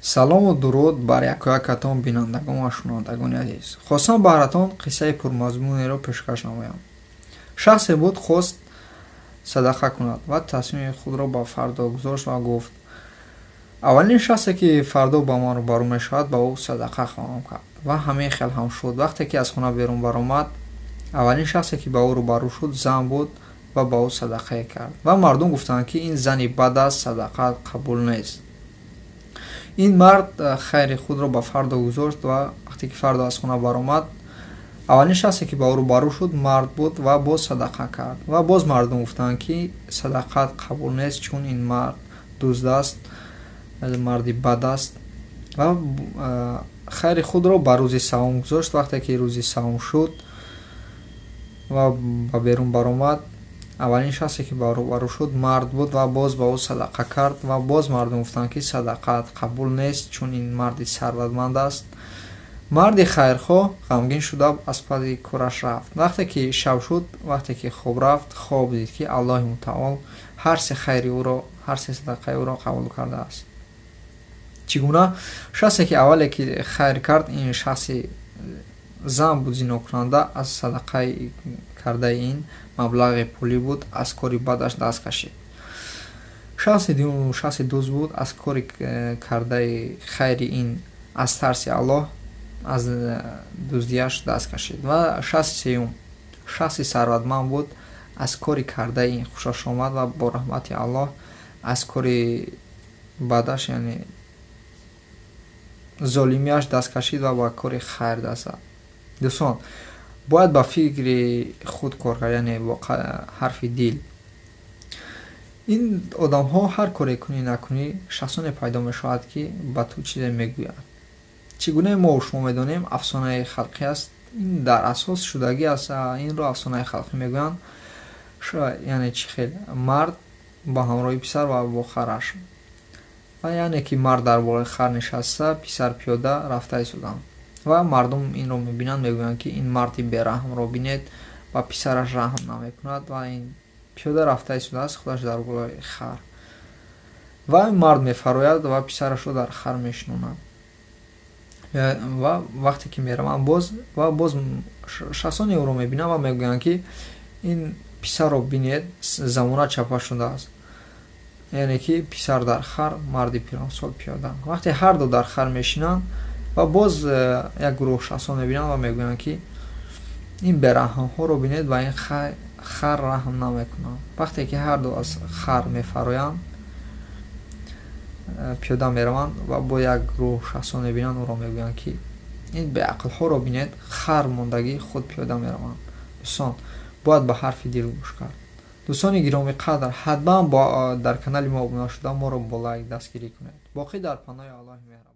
Салому дуруд бар якоякатон, бинандагон ва шунавандагони азиз. Хостам баҳратон қиссаи пурмазмунеро пешкаш намоям. Шахсе буд, хост садақа кунад ва тасмими худро ба фардо гузошт ва гуфт: «Аввалин шахсе, ки фардо ба ман рӯбарӯ мешавад, ба ӯ садақа хоҳам кард». Ва ҳамин хел ҳам шуд. Вақте ки аз хона берун баромад, аввалин шахсе, ки ба ӯ рӯбарӯ шуд, зан буд ва ба ӯ садақае кард. Ва мардум гуфтанд, ки ин зани бад аст, садақа қабул нест. Ин мард хайри худро ба фардо гузошт ва вақте ки фардо аз хона баромад, аввалин шахсе, ки ба ӯ рӯбарӯ шуд, мард буд ва боз садақа кард. Ва боз мардум гуфтанд, ки садақаат қабул нест, чун ин мард дузд аст, марди бад аст. Ва хайри худро ба рӯзи саввум гузошт. Вақте ки рӯзи саввум шуд ва ба берун баромад, аввалин шахсе, ки ба ӯ рӯбарӯ шуд, мард буд ва боз ба ӯ садақа кард. Ва боз мардум гуфтанд, ки садақаат қабул нест, чун ин марди сарватманд аст. Марди хайрхоҳ ғамгин шуда, аз паси кораш рафт. Вақте ки шаб шуд, вақте ки хоб рафт, хоб дид, ки Аллоҳи мутаол ҳар се хайри ӯро, ҳар се садақаи ӯро қабул кардааст. Чӣ гуна? Шахсе, ки аввале ки хайр кард, ин шахси зан буд, зинокунанда, аз садақаи кардаи ин маблағи пулӣ буд, аз кори бадаш даст кашид. Шахси дуюм шахси дузд буд, аз кори кардаи хайри ин аз тарси Аллоҳ аз дуздияш даст кашид. Ва шахси сеюм шахси сарватманд буд, аз кори кардаи ин хушаш омад ва бо раҳмати Аллоҳ аз кори бадаш, яъне золимияш, даст кашид ва ба кори хайр даст зад. Дӯстон, бояд ба фикри худ кор кард, яъне бо ҳарфи дил. Ин одамҳо, ҳар коре кунӣ накунӣ, шахсоне пайдо мешавад, ки ба ту чизе мегӯяд. Чӣ гуна мо шумо медонем, афсонаи халқӣ аст, ин дар асос шудагӣ аст, инро афсонаи халқӣ мегӯянд. Яъне чӣ хел мард ба ҳамроҳи писар ва бо хараш, ва яъне ки мард дар болои хар нишаста, писар пиёда рафта истоданд. Ва мардум инро мебинанд, мегӯянд, ки ин марди бераҳмро бинед, ба писараш раҳм намекунад ва ин пиёда рафта истодааст, худаш дар болои хар. Ва мард мефарояд ва писарашро дар хар мешинонад. Ва вақте ки мераванд боз, ва боз шахсоне ӯро мебинанд ва мегӯянд, ки ин писарро бинед, замона чапа шудааст. Яъне ки писар дар хар, марди пиронсол пиёда. Вақте ҳарду дар хар мешинанд ва боз як гурӯҳ шахсон мебинанд ва мегӯянд, ки ин бераҳмҳоро бинед, ба ин хар раҳм намекунанд. Вақте ки ҳарду аз хар мефароянд, пиёда мераванд ва бо як гурӯҳ шахсон мебинанд ӯро, мегӯянд, ки ин беақлҳоро бинед, хар мондагӣ, худ пиёда мераванд. Дӯстон, бояд ба ҳарфи дил гӯш кард. Дӯстони гиромӣ қадр, ҳатман дар канали мо обуна шуда, моро бо лайк дастгирӣ кунед. Боқӣ дар паноҳи Аллоҳи меҳрабон.